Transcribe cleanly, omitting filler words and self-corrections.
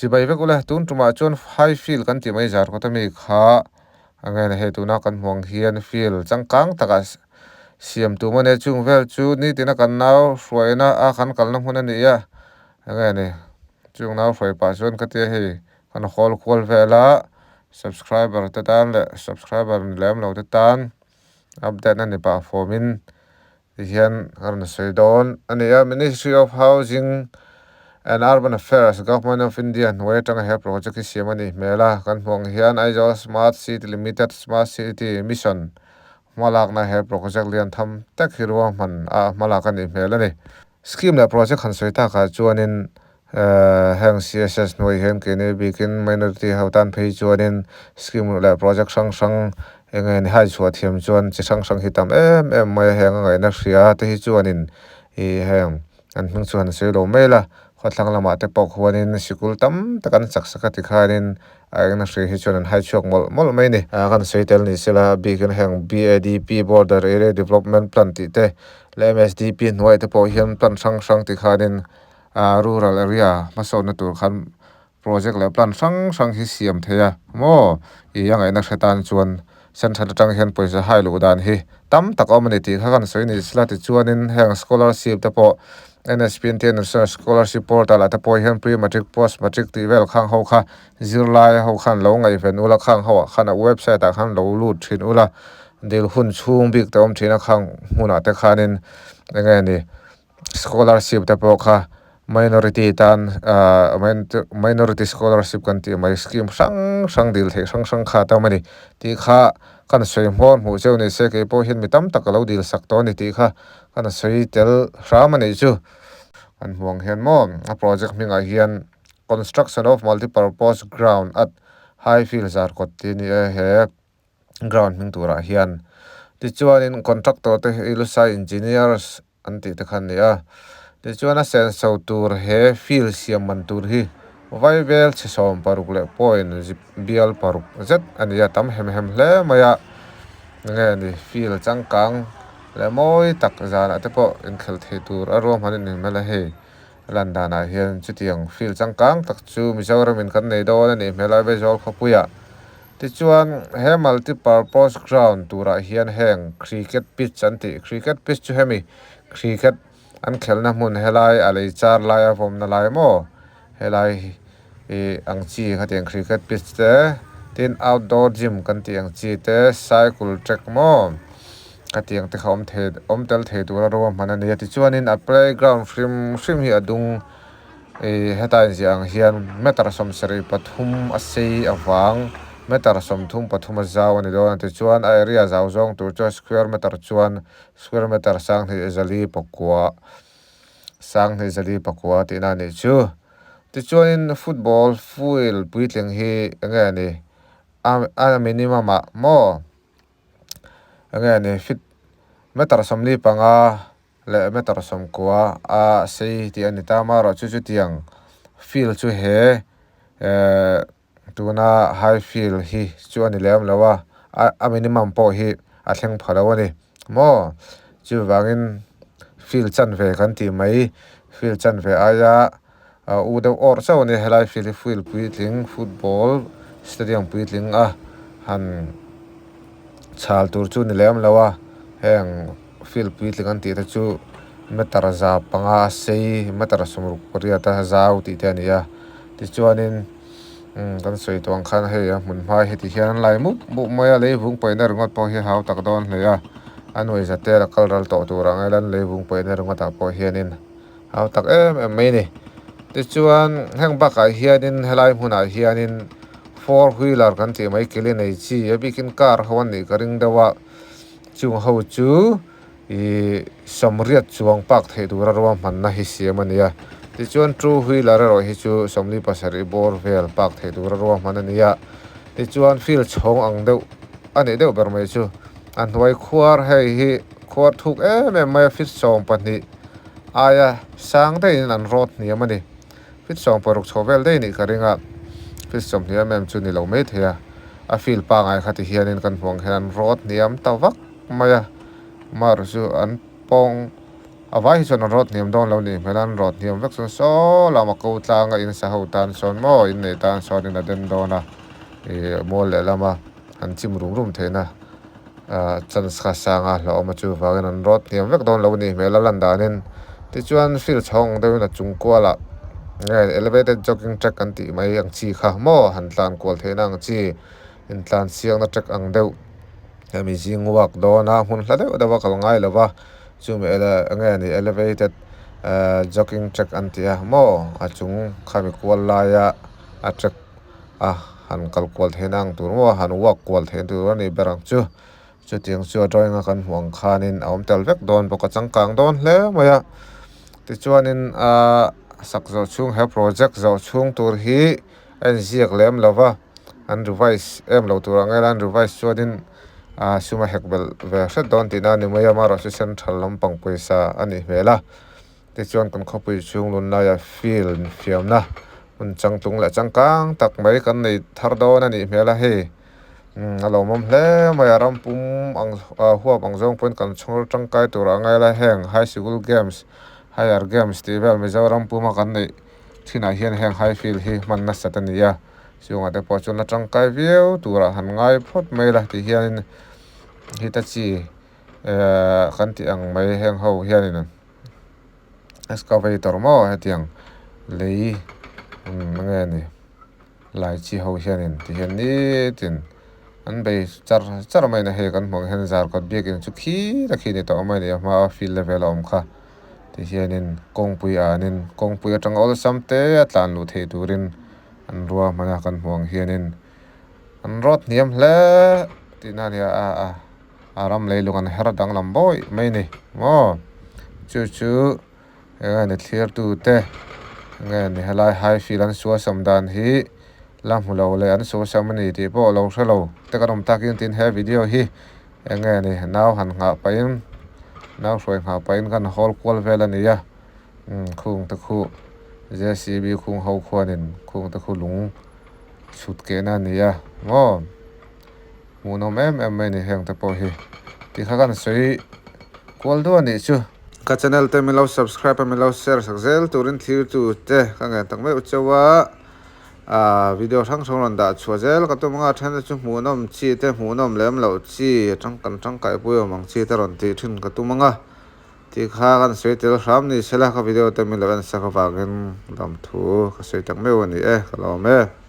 Chibai vek ula, tun tumah chuan high field kan tih mai zar kawt ami kha a nge ni hei tuna kan hmuh ang hian field changkang takah siam tum a nia chung vel chu nitina kan nau hruaina a kan kalna hmun a ni a a nge ni chung nau hruai pah chuan ka tia hei kan hawl kual vel a subscriber te tan leh subscriber ni lem lo te tan update na ni pah fawmin Tihian a rawn sawi dawn a ni a, Ministry of Housing and Urban Affairs, Government of India hnuai atanga he project hi siam a nih hmel a, kan hmuh ang hian Aizawl Smart City Limited, Smart City Mission, hmalakna he project lian tham tak hi ruahman a hmalak a nih hmel a ni. Scheme leh project han sawi takah chuanin heng CSS hnuai hian keini bikin minority ho tan phei chuanin scheme leh project hrang hrang eng nge ni hai chhuah thiam chuan chi hrang hrang hi tam em em mai a heng a ngaihna hria te hi chuanin ih heng an hming chu han sawi lo mai la khawthlang lamah te pawh khuanin sikul tam tak an chak sak a tikhanin a engna hria hi chuan an hai chhuak mawlh mawlh mai a ni. Ah kan sawi tel ni sela bikin heng B_A_D_P Border Area Development Plan tih te leh M_S_D_P hnuaiah te pawh hian plan hrang hrang tikhanin ah rural area hmasawnna tur khan project leh plan hrang hrang hi siam thei a maw ih a ngaihna hre tan chuan central atang hian pawisa hai luh dan hi tam tak a awm a ni tih kha kan sawi ni sela tichuanin heng scholarship te pawh N_S_P an tih a national scholarship portal ah te pawh hian pre matric post matric tih vel khang ho kha zirlai ho khan lo ngaihven ula khang ho ah khan a website ah khan lo lut thin ula dil hun chhung bik te awm thin a khang hmunah te khanin eng nge ni. Scholarship te pawh kha minority tan ahh minority scholarship kan tih mai scheme hrang hrang dil theih hrang hrang kha a tam a ni tih kha kan sawi hmawr hmuh cheu ni se kei pawh hian mi tam tak a lo dil sak tawh a ni tih kha kan sawi tel hram a nih chu. Kan hmuh ang hian maw a project hmingah hian construction of multipurpose ground at Highfield Zarkawt tih a ni a he. ground hming turah hian tichuanin contractor te hi lusai engineers an tih te kha an ni a tichuan a senso tur he field siam man tur hi vaibel chhe sawm paruk leh point zip bial paruk zet a ni a tam hem hem hle mai a enge ni field changkang leh mawi tak zanah te pawh inkhelh theih tur a ruahman a ni hmel a hei a lan danah hian chutiang field changkang tak chu Mizoram in kan nei dawn a nih hmel a Aizawl khawpuiah. Tichuan he multi purpose ground turah hian heng cricket pitch an tih cricket pitch chu hemi cricket an khelhna hmun helai a lei char lai a vawmna lai maw helai ih ang chi khatiang cricket pitch te tin outdoor gym kan tih ang chi te cycle track maw khatiang te kha awm thei awm tel thei tura ruahman a ni a tichuanin a playground hrim hrim hi a dung. Ih heta inziah ang hian meter sawmsarih pathum a sei avang meter sawmthum pathum a zau a ni dawn a tichuan a area zau zawng tur chuan square meter chuan square meter sanghnih zali pakua sanghnih zali pakua tihna a nih chu tichuanin football field puitling hi eng nge a ni a a minimum ah maw eng nge a ni fit meter sawmli panga. leh meter sawmkua a sei tih a ni ta amaherawh chu chutiang field chu he ehh tuna high field hi chu a ni lem lo a a minimum pawh hi a thleng pha lo a ni maw chuvangin field chanve kan tih mai field chanve aia a u deuh awrh chauh a ni helai field hi field puitling football stadium puitling a han chhal tur chu ni lem lo a heng field puitling an tih te chu meter za panga a sei meter sawmruk pariat a zau tih te a ni a tichuanin umm kan sawi tawh ang khan hei a hmun hma hi ti hian an lai mup mup mai a leivung paihna ringawt pawh hi a hau tak dawn hle a a nuai za tel a kal ral tawh tur ang emaw leivung paihna ringawt ah pawh hianin. Hau tak em em mai a ni. Tichuan heng bakah hianin helai hmunah hianin four wheeler kan tih mai kili nei chi a bikin car ho a nih ka ring deuh a chung ho chu ihh sawmriat chuang park theih tura ruahmanna hi siam a ni a tichuan two wheeler erawh hi chu sawmli pasarih bawr vel park theih tura ruahman a ni a tichuan field chhawng ang deuh a nih deuh ber mai chu a hnuai khuar hei hi khuar thuk em em mai a feet sawm pahnih. Aia sang daihin an rawt hniam a ni. Feet sawm paruk chho vel daih nih ka ring a, feet sawmhnih em em chu ni lo mai thei a. A field pangai kha ti hianin kan hmuh ang hian an rawt hniam ta vak mai a, mar chu an pawng A vai hi chuan an rawt hniam dawn lo nih hmel a, an rawt hniam vek chuan saw lama ko tlanga in sa ho tan sawn maw innei tan sawnin a den dawn a, ih mual lehlama an chim rum rum theihna ah chance kha sanga hlauhawm a chuvangin an rawt hniam vek dawn lo nih hmel a lan danin tichuan field chhawng deuhin a chung kualah nge elevated jogging track an tih mai ang chi kha maw han tlan kual theihna ang chi intlan siakna track ang deuh. Hemi zing uak dawn a hmun hla deuh deuh a kal ngai lo va chumi ele enge ni elevated ehh jogging track an tih a maw a chung khami kual laia a track a han kal kual theihna ang tur maw han walk kual theihna tur a nih ber ang chu chutiang chu a drawing a kan hmuh ang khanin a awm tel vek dawn bawk a changkang dawn hle mai a tichuanin ahh sak zawh chhung he project zawh chhung tur hi a inziak lem lo va. An revise em lo tur ang ela an revise chuanin ah sum a hek belh ve hret dawn tihna a ni mai a amaherawhchu central lampang pawisa a nih hmel a tichuan kan khawpui chhung lun laia field infiamna hmun changtlung leh changkang tak mai kan nei thar dawn a nih hmel a hei umm a lawmawm hle mai a ram pum ang ah huap ang zawng pawhin kan chhawr tangkai tur ang ela heng high sikul games higher games tih vel Mizoram puma kan neih thinah hian heng high field hi hman nasat a ni a. Chungah te pawh chuan a tangkai viau turah han ngai phawt mai la ti hianin hitachi ehh kan tih ang mai heng ho hianin excavator maw hetiang lei umm enge ni lai chi ho hianin ti hian nitin an bei char char mai a ni hei kan hmuh ang hian zarkawt biakin chu khi ta khi ni tawh mai a ni a hmaa field level a awm kha ti hianin kawngpui anin kawngpui atanga awlsam te a tlan luh theih turin. An rua hmana kan hmuh ang hianin an rawt hniam hle tihna a ni a a a a ram leilung an her danglam bawih mai a ni maw chu chu eng nge ni thlir te eng nge ni helai high field an suasam dan hi la hmu lo leh an suasam a ni tih pawh lo hre lo te kan awm takin tin he video hi eng nge ni nau han nghah pahin nau hruai nghah pahin kan hawl kual vel a ni a. Umm khung te khu JCB khung ho khuanin khung te khu lung chhut kehna a ni a maw hmuhnawm em em mai a ni heng te pawh hi tikha kan sawi kual duah a nih chu. Ka channel te min lo subscribe a min lo share sak zel turin thlir tu te ka ngen tak meuh chauh a ah video hrang hrang rawn dah chhuah zel ka tum anga then te chu hmuhnawm chi te hmuhnawm lem loh chi atang kan tangkaipui awm ang chi te rawn tih thin ka tum anga. Tih kha kan sawi tel hram ni sela ka video te min lo en sak avangin lamthu ka sawi tak meuh a ni e, ka lawm e.